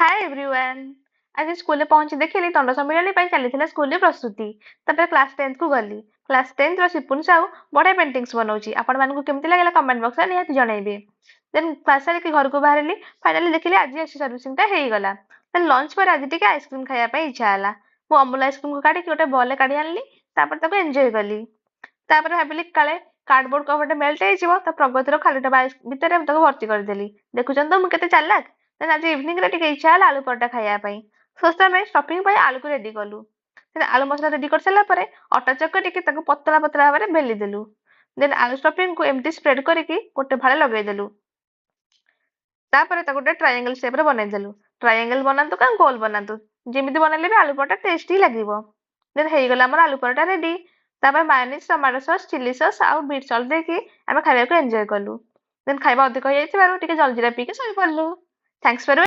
ହାଏ everyone. ଆଜି ସ୍କୁଲରେ ପହଞ୍ଚି ଦେଖିଲି ଦଣ୍ଡ ସମ୍ମିଳନୀ ପାଇଁ ଚାଲିଥିଲା ସ୍କୁଲରେ ପ୍ରସ୍ତୁତି। ତାପରେ କ୍ଲାସ୍ 10କୁ ଗଲି। କ୍ଲାସ୍ 10ର ସିପୁନ ସାହୁ ବଢ଼ିଆ ପେଣ୍ଟିଂସ୍ ବନଉଛି। ଆପଣମାନଙ୍କୁ କେମିତି ଲାଗିଲା କମେଣ୍ଟ ବକ୍ସରେ ନିହାତି ଜଣେଇବେ। ଦେନ୍ କ୍ଲାସ୍ ସାରିକି ଘରକୁ ବାହାରିଲି। ଫାଇନାଲି ଦେଖିଲି ଆଜି ଏସି ସର୍ଭିସିଂଟା ହେଇଗଲା। ଦେନ୍ ଲଞ୍ଚ ପରେ ଆଜି ଟିକେ ଆଇସ୍କ୍ରିମ୍ ଖାଇବା ପାଇଁ ଇଚ୍ଛା ହେଲା। ମୁଁ ଅମୁଲ ଆଇସ୍କ୍ରିମ୍କୁ କାଢ଼ିକି ଗୋଟେ ବଲ୍ରେ କାଢ଼ି ଆଣିଲି। ତାପରେ ତାକୁ ଏନ୍ଜୟ କଲି। ତାପରେ ଭାବିଲି କାଳେ କାର୍ଡବୋର୍ଡ କଭରଟା ମେଲ୍ଟ ହେଇଯିବ, ତ ପ୍ରଗତିର ଖାଲି ଡବା ଭିତରେ ମୁଁ ତାକୁ ଭର୍ତ୍ତି କରିଦେଲି। ଦେଖୁଛନ୍ତି ତ ମୁଁ କେତେ ଚାଲାକ। ଦେନ୍ ଆଜି ଇଭିନିଂରେ ଟିକେ ଇଚ୍ଛା ହେଲା ଆଳୁ ପରଟା ଖାଇବା ପାଇଁ। ଫାର୍ଷ୍ଟ ଆମେ ଷ୍ଟଫିଂ ପାଇଁ ଆଳୁକୁ ରେଡି କଲୁ। ଦେନ୍ ଆଳୁ ମସଲା ରେଡି କରିସାରିଲା ପରେ ଅଟା ଚକଟିକି ତାକୁ ପତଳା ପତଳା ଭାବରେ ବେଲି ଦେଲୁ। ଦେନ୍ ଆଳୁ ଷ୍ଟଫିଂକୁ ଏମିତି ସ୍ପ୍ରେଡ୍ କରିକି ଗୋଟେ ଫାଳେ ଲଗେଇଦେଲୁ। ତାପରେ ତାକୁ ଗୋଟେ ଟ୍ରାଏଙ୍ଗଲ ସେପ୍ରେ ବନେଇଦେଲୁ। ଟ୍ରାଏଙ୍ଗଲ ବନାନ୍ତୁ କି ଗୋଲ ବନାନ୍ତୁ, ଯେମିତି ବନେଇଲେ ବି ଆଳୁ ପରଟା ଟେଷ୍ଟି ଲାଗିବ। ଦେନ୍ ହେଇଗଲା ଆମର ଆଳୁ ପରଟା ରେଡି। ତାପରେ mayonnaise, tomato sauce, chilli sauce ଆଉ ବିଟ୍ ସଲ୍ଟ ଦେଇକି ଆମେ ଖାଇବାକୁ ଏନ୍ଜୟ କଲୁ। ଦେନ୍ ଖାଇବା ଅଧିକ ହେଇଯାଇଥିବାରୁ ଟିକେ ଜଲଜିରା ପିଇକି ଶୋଇପଡ଼ିଲୁ। Thanks for.